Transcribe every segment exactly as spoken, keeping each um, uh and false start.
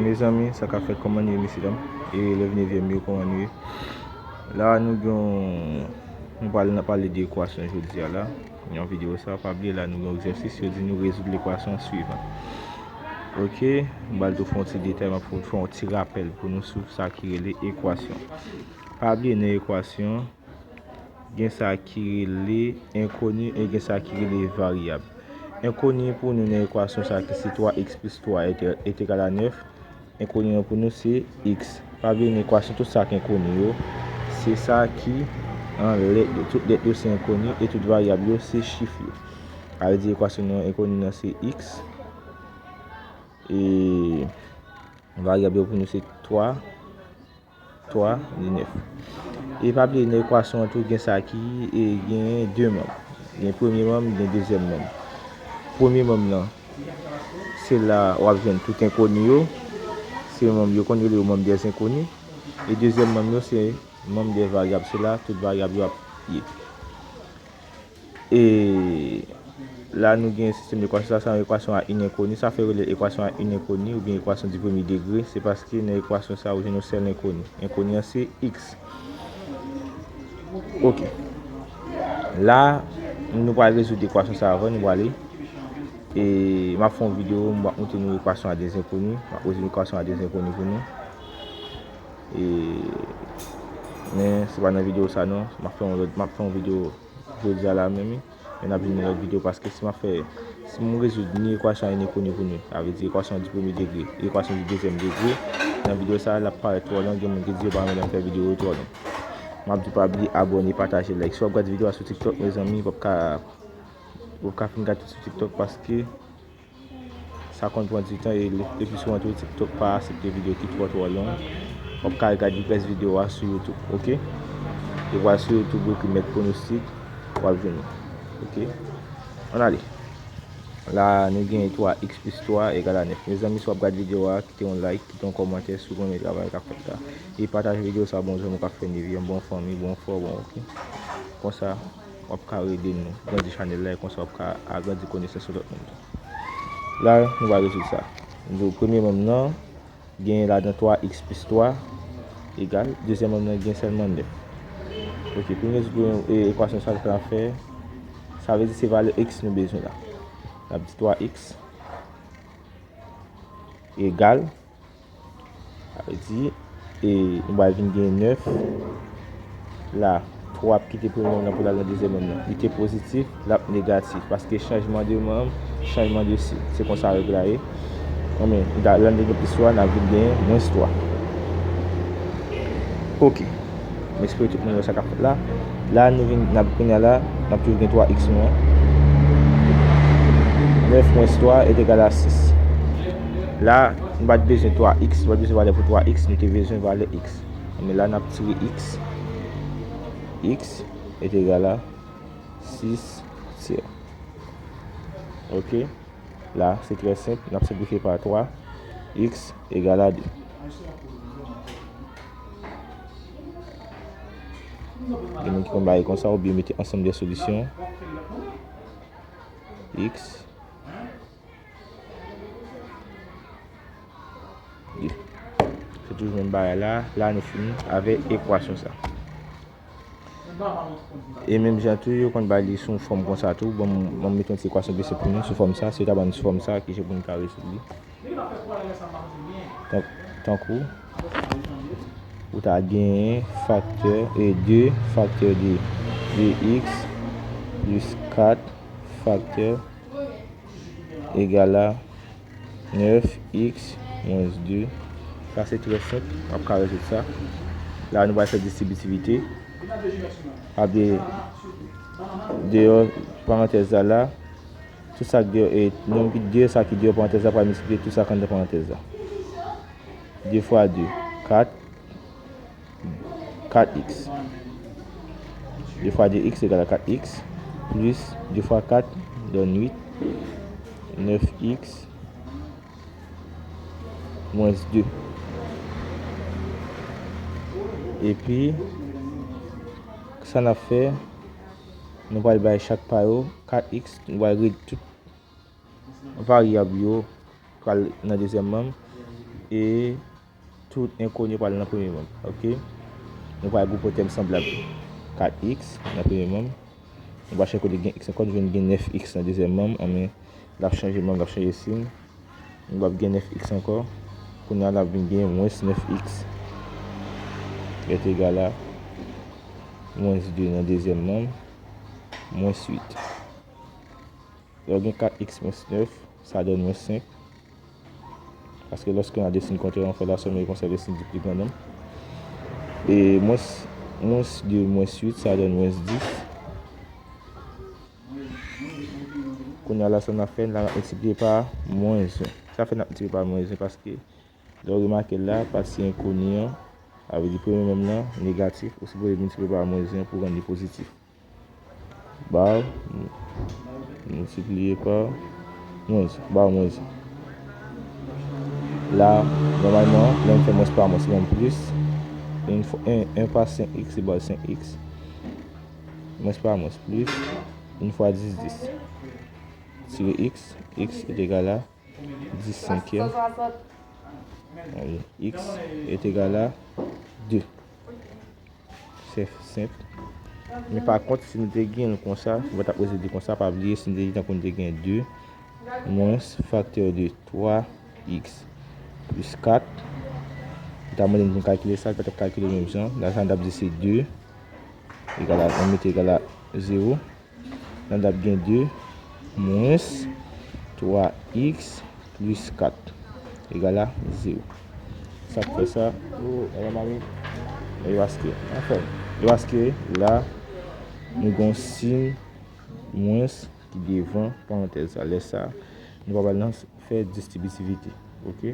Mezanmi, sa k ap fèt, kòman nou ye, mesye dam? E lè vini vye m yo, kòman nou ye? La, nou gen yon, nou pral nan pale de ekwasyon jodi a la. Nan videyo sa, pa bliye la, nou gen yon egzèsis, yo di nou rezoud lekwasyon swivan. Ok, m pral tou fè yon ti detay, m ap fè yon ti rapèl pou nou sou sa ki rele ekwasyon. Pa bliye nan ekwasyon, gen sa ki rele enkoni e gen sa ki rele varyab. Enkoni pou nou nan ekwasyon sa ki se twa x plis twa est, est égal à neuf. Enkoni an pou nou se x. Pa bliye nan ekwasyon tout sa k enkoni yo, se sa ki anlè yo. Tout lèt yo se enkoni e tout varyab yo se chif yo. Sa vle di ekwasyon nou an enkoni nan se x. E varyab yo pou nou se twa, twa, e nèf. E pa bliye nan ekwasyon an tou gen sa ki, e, gen de manm. Gen premye manm, gen dezyèm manm. Premye manm nan, se la w ap jwenn tout enkoni yo. Se manm yo konn rele yo manm dè enkoni. E dezyèm manm yo se manm dè varyab. Se la tout varyab yo ap ye. E la nou gen sistèm ekwasyon sa, se yon ekwasyon a in enkoni. Sa fè yo rele ekwasyon a in enkoni oubyen ekwasyon di premye degre. Se paske nan ekwasyon sa ou jwenn yon sèl enkoni. Enkoni an se x. Ok. La, nou pral rezoud ekwasyon sa avan nou prale. E m ap fè yon videyo, m ap montre nou ekwasyon a de enkoni. M ap rezoud ekwasyon a de enkoni pou nou. E, men se pa nan videyo sa non. M ap fè yon lòt, m ap fè yon videyo jodi a la menm wi. Men n ap vin nan lòt videyo paske si m ap fè, si m rezoud ni ekwasyon a in enkoni pou nou, sa vle di ekwasyon di premye degre, ekwasyon di dezyèm degre, nan videyo sa a, l ap parèt twò long, gen moun ki di yo pa renmen lè m fè videyo yo twò long. M ap di pa bliye abòne, pataje, like. Si w ap gade videyo a sou TikTok, mezanmi, w ap ka, w ap ka fin gade tout sou TikTok paske sa konn pran ti tan e le, le pli souvan tou TikTok pa aksepte videyo ki twò twò long. W ap ka gade rès videyo a sou YouTube, ok? E w al sou YouTube, w ekri Mèt Pwonostik, w ap jwenn li. Ok? Ann ale. La, nou gen twa x plis twa egal a nèf. Mezanmi, si w ap gade videyo a, kite yon like, kite yon kòmantè si w renmen travay k ap fèt la. E pataje videyo sa ba yon zanmi w k ap fè nevyèm, ba yon fanmi, ba yon frè w, ok? Konsa, w ap ka ede nou grandi chanèl la e konsa w ap ka agrandi konesans sou lòt moun tou. La, nou va rezoud sa. Nou di w premye manm nan gen ladan twa x plis twa egal, dezyèm manm nan gen sèlman nèf. Ok, pou nou rezoud e, ekwasyon sa k ap fè, sa vle di se valè x nou bezwen la. N ap di twa x egal, sa vle di, e nou pral vin gen nèf. La, twa ap kite premye manm nan pou l al nan dezyèm manm nan. Li te pozitif, l ap negatif. Paske chanjman de manm, chanjman de sik. Se konsa règ la ye. Anben, la, lè n te gen plis twa, n ap vin gen mwens twa. Ok. M espere tout moun wè sa k ap fèt la. La, nou vin, n ap, kounye a la, n ap toujou gen twa x nou an. Nèf mwens twa est égal à sis. La, nou pa t bezwen twa x, nou pa t bezwen valè pou twa x, nou te bezwen valè x. Men la, n ap tire x. X est égal à sis tyè. Ok. La, se trè senp. N ap senplifye pa twa. X egal a de. Gen moun ki konn bay konsa oubyen mete ansanm de solisyon. X. Se toujou menm bagay la. La, nou fini avèk ekwasyon sa. E menm jan tou, yo konn bay li sou yon fòm konsa tou. Bon, m, m mete yon ti ekwasyon byen senp pou nou sou fòm sa. Si yo ta ban nou sou fòm sa, ki jan pou nou ka rezoud li? Tan, tankou, ou ta genyen faktè, e de faktè de, de x plis kat faktè egal a nèf x mwens de. Sa se trè senp, w ap ka rezoud sa. La, nou pral fè distribitivite. Ap de, deyò parantèz la la, tout sa k deyò, e, nonm ki deyò, sa ki deyò parantèz la pral miltipliye tout sa k anndan parantèz la. De fwa de, kat, kat x. De fwa de x egal a kat x, plis de fwa kat donn uit, nèf x mwens de. Epi, sa n ap fè, nou pral bay chak pa yo kat x, nou pral ret tout varyab yo pral nan dezyèm manm. E tout enkoni pral nan premye manm. Ok? Nou pral gwoupe tèm sanblab. Kat x nan premye manm. Nou pral chèche kote gen x ankò, nou jwenn gen nèf x nan dezyèm manm, anben, l ap chanje manm, l ap chanje siy. Nou p ap gen nèf x ankò. Kounye a, l ap vin gen mwens nèf x. Est egal a mwens de nan dezyèm manm, mwens uit. Lè w gen kat x mwens nèf, sa donn mwens senk. Paske lòske n a de siy kontrè, on fait la somme et conserve le signe du plus grand nombre. E mwens, mwens de mwens uit, sa donn mwens dis. Kounye a la, sa n ap fè, n ap miltipliye pa mwens yen. Sa fè n ap miltipliye pa mwens yen, paske lè w remake la, pati enkoni an, sa vle di premye manm nan, negatif, ou sipoze miltipliye pa mwens yen pou rann li pozitif. Ba, miltipliye pa mwens, ba mwens. La, nòmalman, lè m fè mwens pa mwens, se ban m plis. Yon fwa, en, en pa senk x, se ba senk x. Mwens pa mwens, plis, en fwa dis, dis. Tire x, x est égal à dis senkyèm. X est égal à de. Se senp. Men pa kont, si nou te gen l konsa, mwen t ap poze de konsa, pa bliye, si nou te gen, tankou nou te gen de mwens faktè de twa x plis kat, li ta mande n pou n kalkile sa, li pa t ap kalkile menm jan. La, sa n t ap di se de egal a, nou mete egal a zewo. La n t ap gen de mwens twa x plis kat egal a zewo. Sa k fè sa? O, e mami. E paske, anfen, e paske la, nou gen yon siy mwens ki devan parantèz sa. Lè sa, nou pa pral nan fè distribitivite. Ok?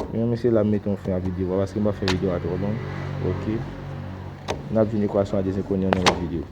Men, mesye, la, m mete yon fen a videyo a, paske m pa fè videyo a twò long. Ok? N ap jwenn ekwasyon a de enkoni an nan lòt videyo.